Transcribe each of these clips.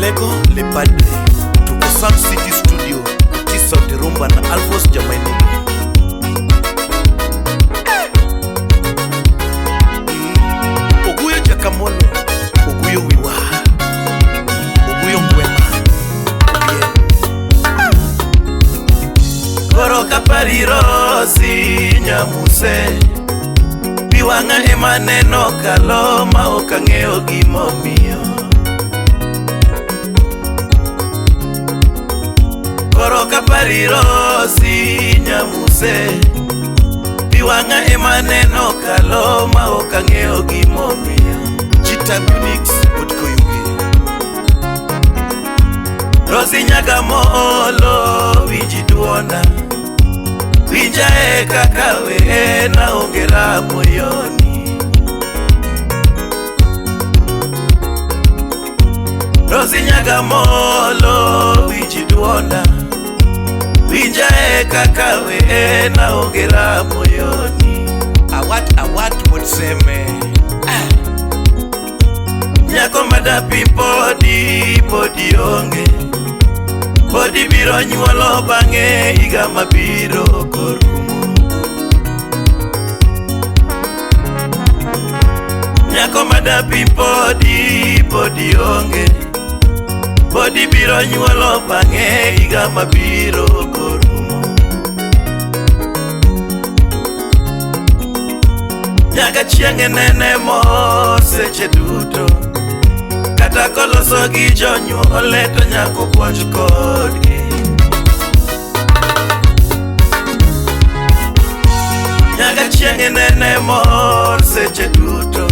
Alego Le Padre. Tuko Sun City Studio, Tisa Rumba na Alphonse Jamainugo. Oguyo Jakamolo, Oguyo Wiwa, Oguyo Ngwema. Koro kaparirosi nyamuse Biwanga ema neno kalo ma ok ang'eyo gimomiyo. Koro kaparirosi nyamuse Biwanga ema neno kalo ma ok ang'eyo gimomiyo. Chita Unix Odkoyugi Rosi Nyagamolo winji duonda, winja e kaka wena onge ramoyoni. Rosi Nyagamolo winji duonda, winja e kaka wena onge ramoyoni. Awat awat wuod Nyako madapi podi podi onge, podi biro nyuolo bang'e higa mabiro korumo. Nyako madapi podi podi onge, podi biro nyuolo bang'e higa mabiro korumo. Nyaka chieng' nene mor seche duto, kata koloso gi jonyuole to nyako puonj kodgi. Nyaka chieng' nene mor seche duto,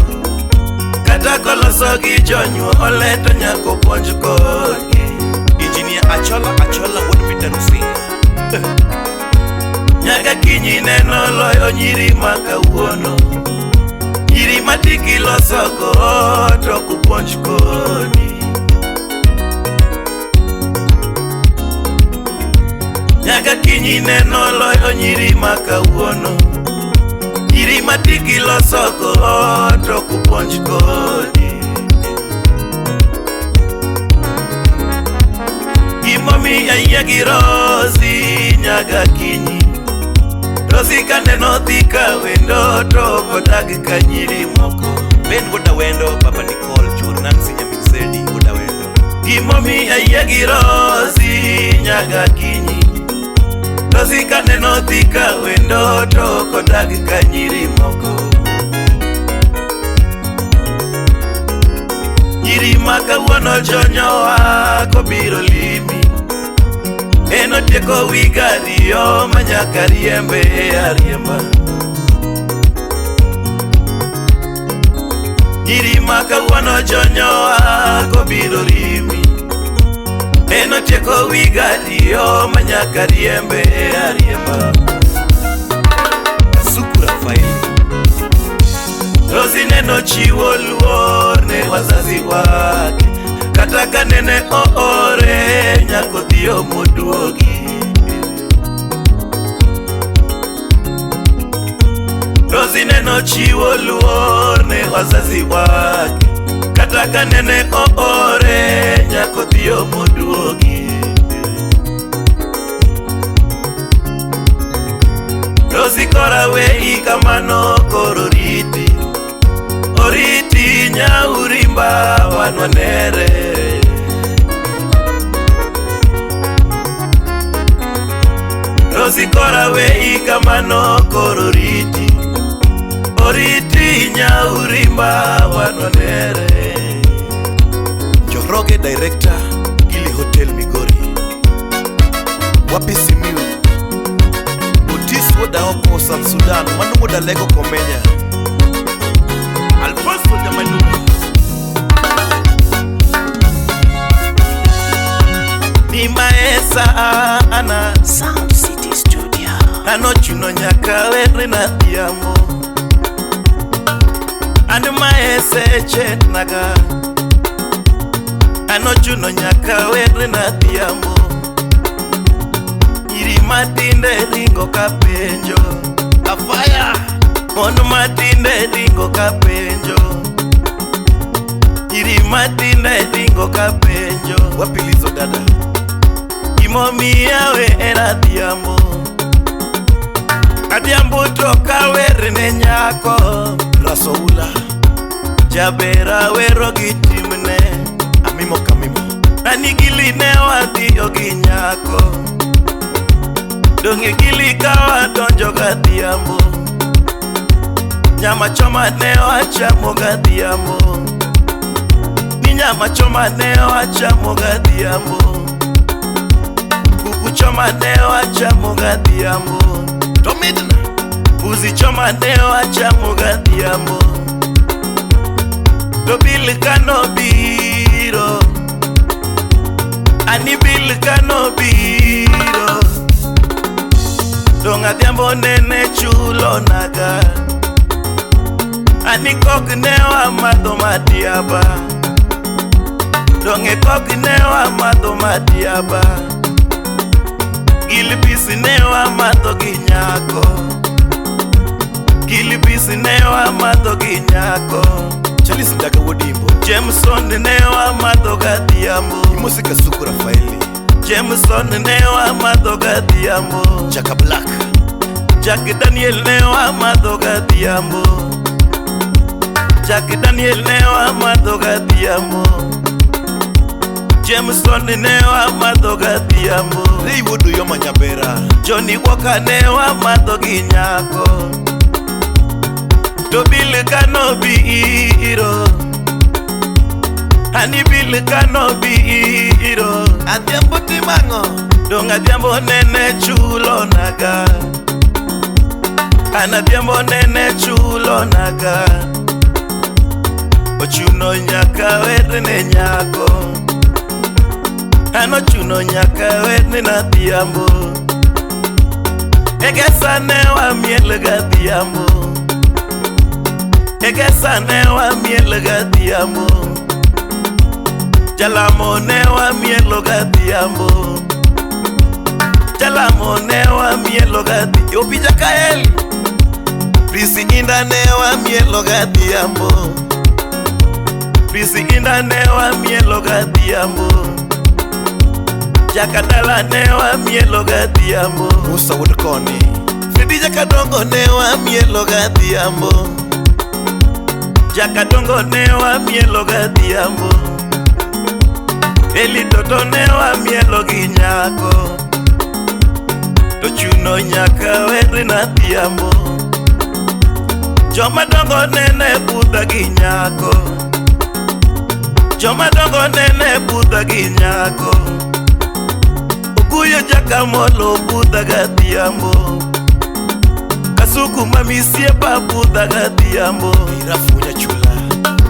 kata koloso gi jonyuole to nyako puonj kodgi. Engineer Achola Achola wuod Peter Rusinga. Nyaka kinyi neno loyo nyiri ma kawuono, nyiri matiki losogo to kupuonj kodi. Nyaka kinyi neno loyo nyiri ma kawuono, nyiri matiki losogo to kupuonj kodi. Gimomiyo ayie gi Rosi nyaga kinyi, Rosi kaneno dhi ka wendo to ok odag ka nyiri moko. Ben wuod Awendo, Baba Nicole, Chuor Nancy Nyamin Sedi wuod Awendo. Gimomiyo ayie gi Rosi nyaga kinyi, Rosi kaneno dhi ka wendo to ok odag ka nyiri moko. Nyiri ma kawuono jonyowa kobiro limi, en otieko wi gariyo ma nyaka riembe ariemba. Nyiri ma kawuono jonyowa kobiro limi, en otieko wi gariyo ma nyaka riembe ariemba. Kasuku Rafael. Rosi neno chiwo luor ne wazazi wake, kata ka nene oore nyako dhiyo moduogi. Rosi neno chiwo luor ne wazazi wake, kata ka nene oore nyako dhiyo moduogi. Rosi kora wei kamano koro riti, oriti nyaurimba wanwanere. Rosi kora wei kamano koro riti, oriti nyaurimba wanwanere. Njoroge Director, Gili Hotel Migori. Wapi Simiyu, Otis wuod Aoko South Sudan, mano wuod Alego Komenya. Alfonso Jamainugo. Ni maesa ana Sound City Studio. Anochuno nyaka were na dhiambo, an maese chetnaga. Anochuno nyaka were na dhiambo, nyiri matinde ringo ka penjo. Afaya mon matinde ringo ka penjo. Nyiri matinde ringo ka penjo wapilizo dada. Gimomiyo awer adhiambo. Adhiambo to kawer ne nyako Rasoula. Jaber awero gi timne Amimo kamimo. Ani gili ne wadhiyo gi nyako. Dong'e gili ka wadonjo gadhiambo. Nyama choma ne wachamo gadhiambo. Ni nyama choma ne wachamo gadhiambo. Kuku choma ne wachamo gadhiambo. To mitna. Mbuzi choma ne wachamo gadhiambo. To bil kanobiro. Ani bil kanobiro. Dong' adhiambo nene chulo naga. Ani kok ne wamadho madiaba. Dong' e kok ne wamadho madiaba. Gilipisi ne wamadho gi nyako. Gilipisi ne wamadho gi nyako. Charles Ndaga Wodimbo. Jameson ne wamadho gadhiambo. Imose Kasuku Rafaeli. Jameson ne wamadho gadhiambo. Chaka Black. Jack Daniel ne wamadho gadhiambo. Jack Daniel ne wamadho gadhiambo. Jameson ne wamadho gadhiambo. Ray Wuod Uyoma Nyabera. Johnny Walker ne wamadho gi nyako. To bil kanobiro. Ani bil kanobiro. Adhiambo timang'o? Dong' adhiambo nene chulo naga. An adhiambo nene chulo naga. Ochuno nyaka werne nyako. An ochuno nyaka werne nadhiambo. Egesa ne wamiel gadhiambo. Egesa ne wamiel gadhiambo. Jalamo ne wamielo gadhiambo. Jalamo ne wamielo gadhiambo. Opija Kael. Prisi Inda ne wamielo gadhiambo. Prisi Inda ne wamielo gadhiambo. Jakadala ne wamielo gadhiambo. Musa Wuod Koni. Fredi Jakadongo ne wamielo gadhiambo. Jakadongo ne wamielo gadhiambo. Eli Toto ne wamielo gi nyako. To chuno nyaka wer nadhiambo. Joma dongo nene budha gi nyako. Joma dongo nene budha gi nyako. Okuyo Jakamolo budha gadhiambo. Kasuku mamisiepa budha gadhiambo. Irafu Nyachula.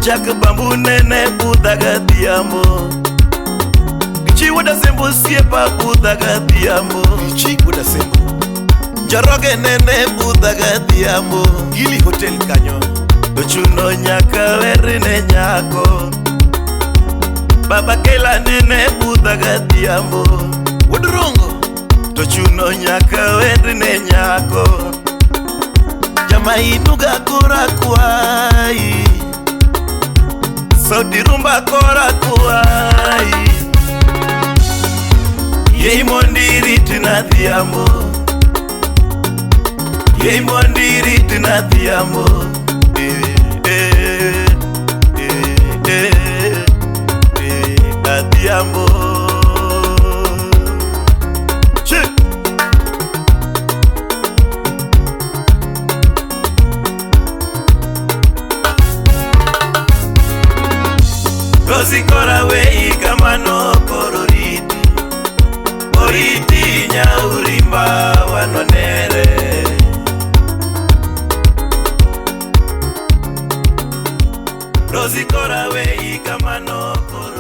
Jack Bambu nene budha gadhiambo. Kichiwuoda Sembo siepa budha gadhiambo. Kichi Wuod Sembo. Njoroge nene budha gadhiambo. Gili Hotel kanyo. Ochuno nyaka werne nyako. Baba Kela nene budha gadhiambo. Wuod Rongo. To chuno nyaka werne nyako. Jama inuga kora kwai. Sauti rumba kora kwai. Yei mondiri tinadhiambo. Yei mondiri tinadhiambo. Eh, eh, eh, eh, eh, adhiambo. Che! Rosi kora wei kamano kororiti. Oriti nyaurimba wanonere. Rosi kora wei kamano kororiti.